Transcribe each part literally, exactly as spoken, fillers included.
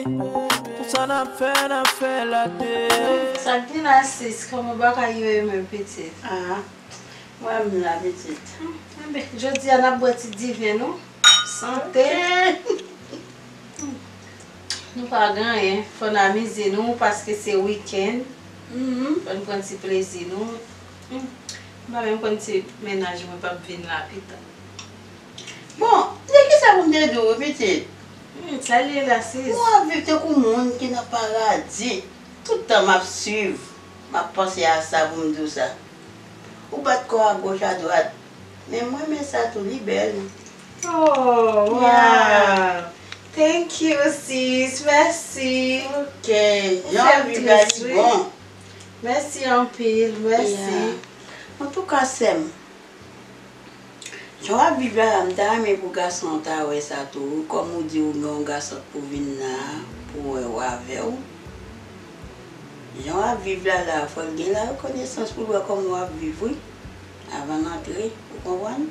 Tout sa n ap fè, n ap fè l a de. Sa k gen la, sis? Kòman bagay yo ye menm, pitit? Ah, mwen menm la, pitit. Hmm, enben, jodi a n ap bwè ti diven nou. Sante. Ok. Hmm. Nou pa gen anyen. Fò n amize nou paske se wikenn. Mhm. Fò n pran ti plezi nou. Hmm. M pa menm konn si mennaj mwen p ap vin la pita. Bon, de kisa pou m te di w, pitit? Hmm, sa l ye la, sis? Ou ap viv tankou moun ki nan paradi. Tout tan m ap swiv, m ap panse a sa pou m di w sa. Ou bat kò a goch a dwat. Men m renmen sa tou, li bèl. Oh, wow! Yeah. Thank you, sis. Mèsi. Ok. Ou fè m trist, wi. Jan w viv la, li bon. Mèsi anpil, mèsi. Yeah. Antouka, sè m, jan w ap viv la, la, m ta renmen pou gason an ta wè sa tou. Kòm ou di ou gen yon gason k pou vin la pou wè w avè w. Jan w ap viv la, la, fò l gen la rekonesans pou l wè kòman w ap viv, wi. Avan l antre, ou konprann?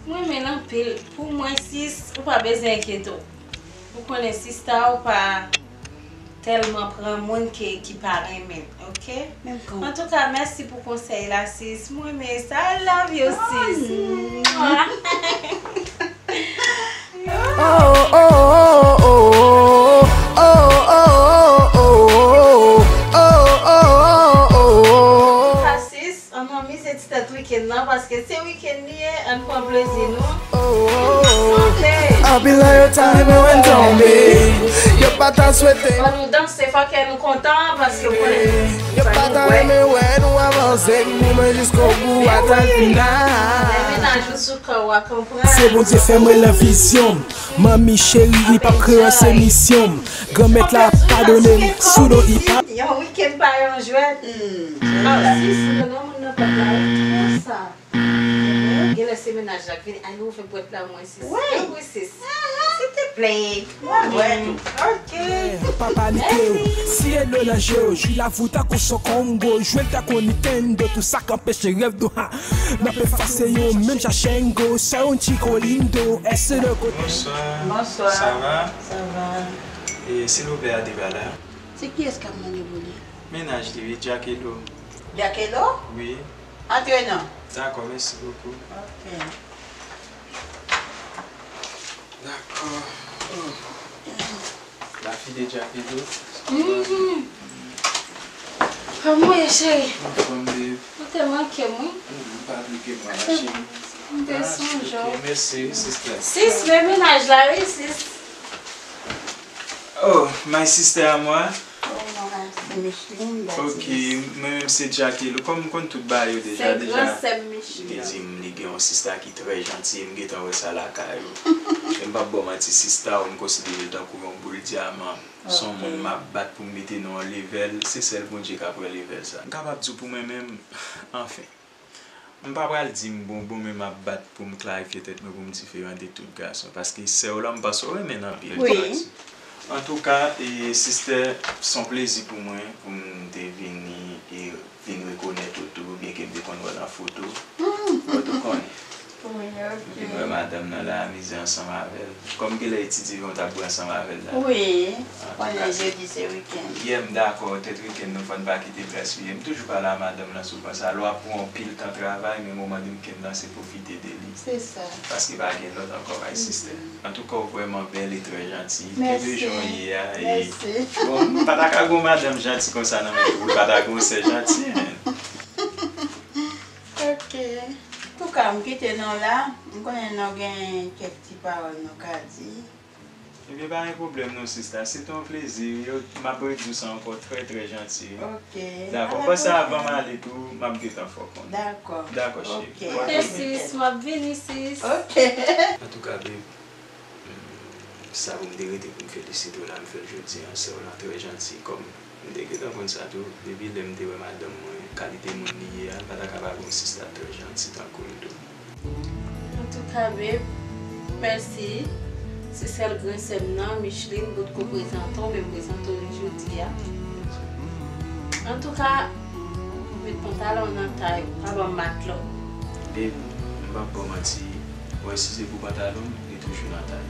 M renmen l anpil. Pou mwen, sis, ou pa bezwen enkyete w. Ou konnen sista ou pa tèlman pran moun ke, ki pa renmen l, ok? Menm kan. Antouka, mèsi pou konsèy la, sis. M renmen sa. I love you, sis. Mwah. Oh, oh, oh, oh, oh. Oh, oh, oh, oh, oh. Oh, oh, oh, oh, oh. Antouka, sis, ann anmize ti tèt wikenn nan, paske se wikenn li ye, ann pran plezi nou. Sante! Anpil nan yo ta renmen wè n tonbe. Yo pa ta swete. Fò nou danse, fò kè nou kontan, paske w konnen. Yo pa ta renmen wè nou avanse, m pou mwen jiskobou, ata l final. Lè mennaj ou sou kè w a konprann. Se Bondye fè m wè l nan vizyon m. Manmi cheri, hip hop kreyòl se misyon m. Granmèt la padone m sou do hip hop. Yon wikenn pa yon jwèt. Hmm. Ah, sis, nou nan moun nan pòt la, wi, konsa. Genlè se mennaj la k vini. Ay, nou ouvè pòt la, mwen, sis. Wi. Wi, sis. Silteplè. Mwen, mwen tou. Ok. Pa panike w, si e dlo nan je w, jwi lavi w tankou son Kongo, jwe l tankou Nintendo, tout sa k anpeche rèv nou, ha. N ap efase yo, menm jan Shengo, sa yon ti kolindo, èske de kote. Bonsoir. Bonsoir. Ça va? Ça va. E silvouplè, a deba la. Se kiyès k ap mande pou li? Mennaj li, wi, Jackelo. Jackelo? Wi. Antre non. Dakò, mèsi bokou. Ok. Dakò. Oh. Lafi de Jackelo. Mhm. Kòman w ye, cheri? Anfòm, babe. Ou te manke m, wi. Mm, pa bliye mwen, ma chérie. M te sonje w. Ah, ok, mèsi, sister. Sis, men mennaj la, wi, sis. Oh, my sister à moi. Oh, non, se Micheline, that is. Ok, mwen menm se Jackelo. Kòm m konn tout bagay yo deja, deja. Se gran sè m, Micheline. Li te di m li gen yon sista ki trè janti, m gentan wè sa lakay ou. E m p ap ba w manti, sista ou, m konsidere l tankou yon boul dyaman. Se yon moun m ap bat pou m mete nan yon level, se sèl Bondye k ap wè level sa. M kapab di w pou mwen menm, anfen. M pa pral di m bon bon, men m ap bat pou m klarifye tèt mwen pou m diferan de tout gason. Paske sè w la, m panse w renmen l anpil. Wi. Antouka, e, sister, se yon plezi pou mwen pou m te vini e vin rekonèt ou tou, byenke m te konn wè w nan foto. Ou tou konnen. Wi, ok. M vin wè madanm nan la, amize ansanm avè l. Kòm genlè e ti diven w t ap bwè ansanm avè l la. Wi, konnen jodi se wikenn. Yeah, m dakò, tèt wikenn nou fò n pa kite gaspiye. M toujou pale a madanm nan souvan sa. Lè w ap pran yon pil tan travay, men moman de wikenn nan se pwofite de li. Se sa. Paske pa gen lòt ankò, my sister. Antouka, w vrèman bèl e trè janti. Kenbe jan w ye a. Mèsi. Bon, m pa ta ka gen yon madanm janti konsa nan men ou, m pa ta gen yon sè janti, men. Ok. Antouka, m kite nou la. M konnen nou gen kèk ti pawòl nou ka di. Ebyen, pa gen pwoblèm non, sista. Se te yon plezi. Yo, m ap redi w sa ankò, trè, trè janti. Ok. Dakò. Panse avan m ale tou, m ap gentan fè w konnen. Dakò. Dakò, cheri. Ok. Mèsi, sis. M ap vini, sis. Ok. Antouka, babe, mm, sa pou m te rete pou m felisite w la, m fè l jodi a. Sè w lan trè janti kòm M te gentan konn sa tou, depi lè m te wè madanm mwen, kalite moun li ye a, l pa ta ka pa gen yon sista trè janti tankou l tou. Antouka, babe, mèsi. Se sèl gran sè m nan, Micheline, potko prezante w, men m prezante w li jodi a. Antouka, met pantalon w nan tay ou, pa ban m matlòt. Babe, m p ap ba w manti, w wè si se pou pantalon m, li toujou nan tay.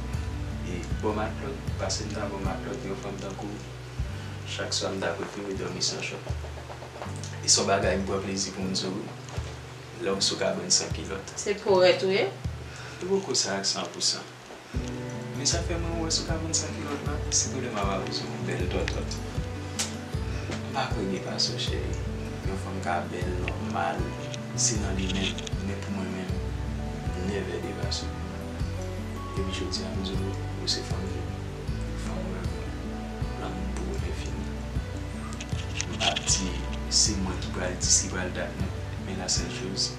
E bò matlòt, paske m ta bò matlòt, yon fanm tankou w, chak swa m ta prefere dòmi san chòt. E se yon bagay m pran plezi pou m di w, lè w sou kabann san kilòt. Se porèt ou ye? Li poko sa ak san pou san. Men sa fè mwen wè sou kabann san kilòt la, se pou lè m ap abize yon bèl tòtòt. M pa kwè gen pase w, cheri. Yon fanm ka bèl, nòmal, se nan li menm. Men pou mwen menm, nèvè de pase w. Epi jodi a, m di w, ou se fanm vi m, fanm rèv mwen, lanmou m pou ou enfini. M p ap di se mwen ki pral di si pral dat non, men la sèl choz,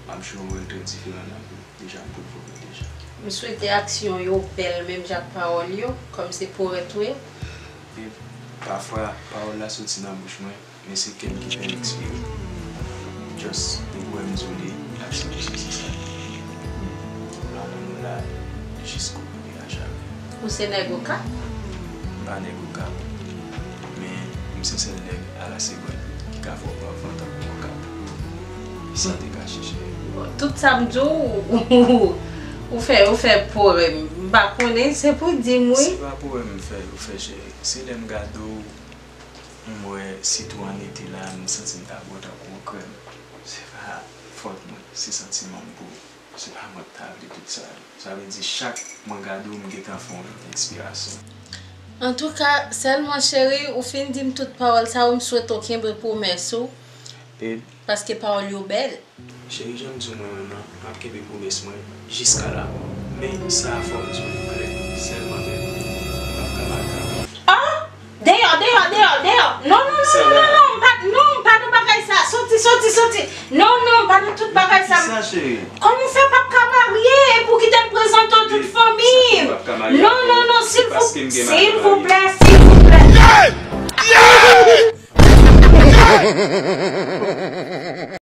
m ap jwe yon wòl trè diferan nan vi w. Deja, m pwouve w deja. M swete aksyon yo bèl menm jan ak pawòl yo, kòm se porèt ou ye. E pafwa, pawòl la soti nan bouch mwen, men se kè m ki fè l ekspire. Just, depi w wè m di w li, aksyon yo soti sa. Lanmou nou la, jiskobout e a jamè. Ou se nèg Okap? M pa nèg Okap, men m se sèl nèg a la Segwèn ki ka fè w pran van tankou Okap. San te kache, cheri. Bon, tout sa m di w, ou fè, ou fè pwoblèm. M pa konnen, se pou di m wi. Se pa pwoblèm m fè, ou fè, cheri. Se lè m gade w, m wè sitou an ete la, m santi m ta bon tankou yon krèm. Se pa fòt mwen, se santiman m pou ou. Se pa mwen k ta vle tout sa yo. Sa vle di chak mwen gade w, m gentan fè yon lòt ekspirasyon. Antouka, sèlman cheri, ou fin di m tout pawòl sa yo, m swete w kenbe pwomès ou. E paske pawòl yo bèl. Cheri, jan m di w mwen menm nan, m ap kenbe pwomès mwen jiska lamò. Men sa a fò m di w li klè, sèlman menm, m p ap ka mal travay. Ah! Deyò, deyò, deyò, deyò. Non, non, non, non, non, m pa, non, m pa nan bagay sa. Soti, soti, soti. Non, non, m pa nan tout bagay sa. Kisa, cheri? Kòman w fè p ap ka marye epi w kite m prezante w tout fanmi m? Non, non, non, silvouplè, silvouplè, silvouplè.